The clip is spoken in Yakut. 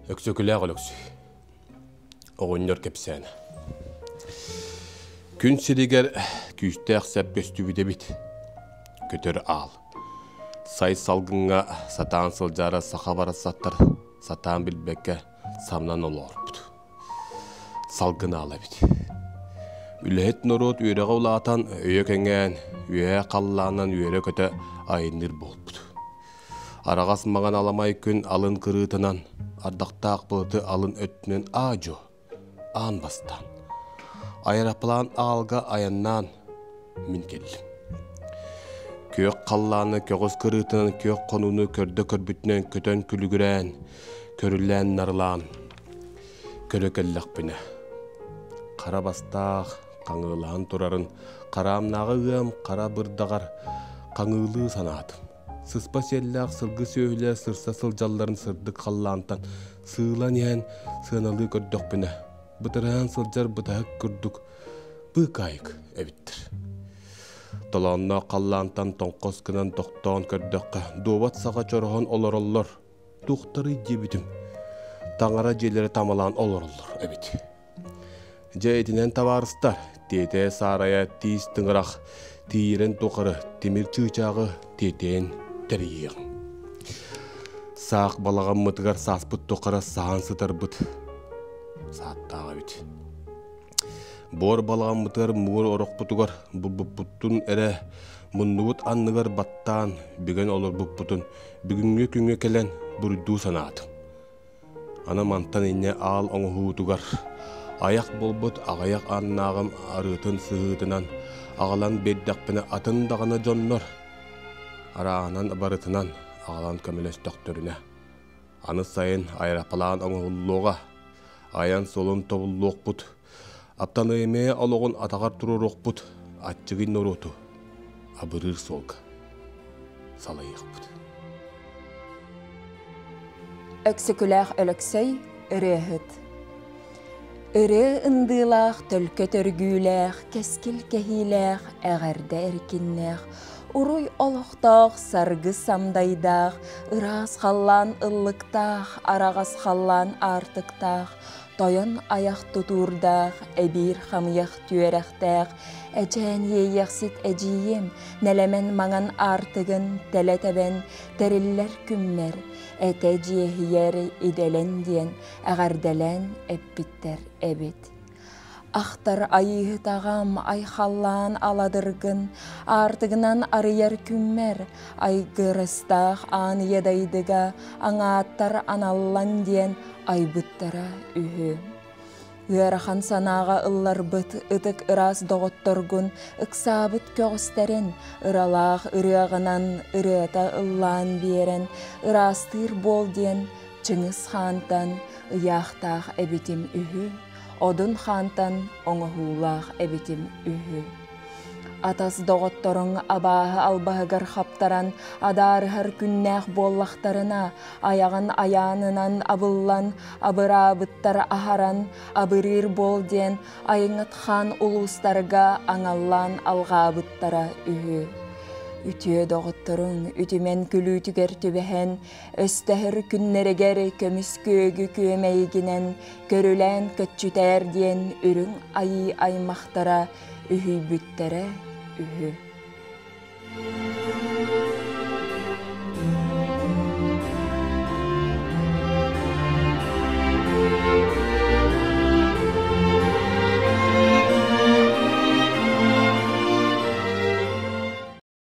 Өксөкүлээх Өлөксөй. Оҕонньор кэпсээнэ. Күн сиригэр күүстээх сэп көстүбүт эбит. Көтөр аал. Сай салгыҥҥа сатаан сылдьара саха барахсаттар сатаан билбэккэ самнан олоорбут. Салгын аал эбит. Үлэһит норуот үөрэҕэ улаатан, өйө кэҥээн, үөһэ халлаанынан үөрэ-көтө айанныыр буолбут. Араҕас маҥан аламай күн алын кырыытынан, ардахтаах былыты алын өттүнэн аа-дьуо, аан бастаан, аэроплан аалга айаннаан мин кэллим. Күөх халлааны көҕүс кырыытынан күөх хонууну көрдө көрбүтүнэн көтөн күлүгүрээн, көрүлээн нарылаан көрө кэллэхпинэ, хара бастаах хаҥыылаһан турарын хараамнааҕы ыам хара бырдаҕар хаҥыылыы санаатым. Сыспа сиэллээх сылгы сүөһүлэр сырса сылдьалларын сырдык халлаантан сыылан иһэн сыаналыы көрдөхпүнэ, бытарыһан сылдьар бытаһык курдук быыкаайык эбиттэр. Толоонноох халлаантан тоҥхос гынан тохтоон көрдөххө, дуобат саҕа чороһон олороллор. Туохтарый диэбитим, таҥара дьиэлэрэ тамалаан олороллор эбит. Дьэ итинэн табаарыстар, тиэтээ саарайа тиис тыҥырах тиийэрин тухары тимир чыычааҕы тиэтэйэн тэрийиэҕиҥ. Саах балаҕаммытыгар сааспыт тухары саһан сытарбыт сааттаах эбит. Буор балаҕаммытыгар муҥур орохпутугар булбуппутун эрэ муннубут анныгар баттаан бүгэн олорбуппутун бүгүҥҥү күҥҥэ кэлэн буруйдуу санаатым. Аны мантан инньэ аал оҥоһуутугар айах буолбут аҕыйах ааннааҕым арыытын сыһыытынан аҕалан биэрдэхпинэ атын даҕаны дьоннор арааһынан барытынан аҕалан көмөлөстөхтөрүнэ аны сайын аэроплан оҥоһуллуоҕа айан суолун тобуллуохпут аптаныйымыа олоҕун атаҕар туруоруохпут аччыгый норуоту абырыыр суолга салайыахпыт. Өксөкүлээх Өлөксөй ырыаһыт. Ырыа ындыылаах, төлкө төргүүлээх, кэскил кэһиилээх, эҕэрдэ эркиннээх, уруй олохтоох, саргы самдайдаах, ыраас халлаан ыллыктаах, араҕас халлаан аартыктаах, тойон айах тутуурдаах, эбиир хамыйах түөрэхтээх, эдьээн иэйиэхсит эдьиийим, нэлэмэн маҥан аартыгын тэлэ тэбэн, тэриллэр күммэр, этэ дьиэһийэр идэлэн диэн эҕэрдэлээн эппиттэр эбит. Ахтар айыыһыт аҕам айхаллаан аладыргын, аартыгынан арыйар күммэр, айгырыстаах аан ийэ дайдыга аҥааттар аналлан диэн айбыттара үһү. Ыарахан санааҕа ылларбыт ытык ыраас доҕотторгун ыксаабыт көҕүстэрин ыралаах ырыаҕынан ырыата ыллаан биэрэн ыраастыыр буол диэн Чыҥыс хаантан ыйаахтаах эбитим үһү, Одун хаантан оҥоһуулаах эбитим үһү. Атас доҕотторуҥ абааһы албаһыгар хаптаран адаарыһар күннээх буоллахтарына, айаҕын айаанынан абыллан, абыраабыттар аһаран, абырыыр буол диэн айыҥыт хаан улуустарга аҥаллаан алҕаабыттара үһү. Үтүө доҕотторуҥ үтүмэн күлүүтүгэр түбэһэн, өстөһөр күннэригэр көмүс күөгү күөмэйигинэн көрүлээн көччүтээр диэн үрүҥ айыы аймахтара үһүйбүттэрэ үһү.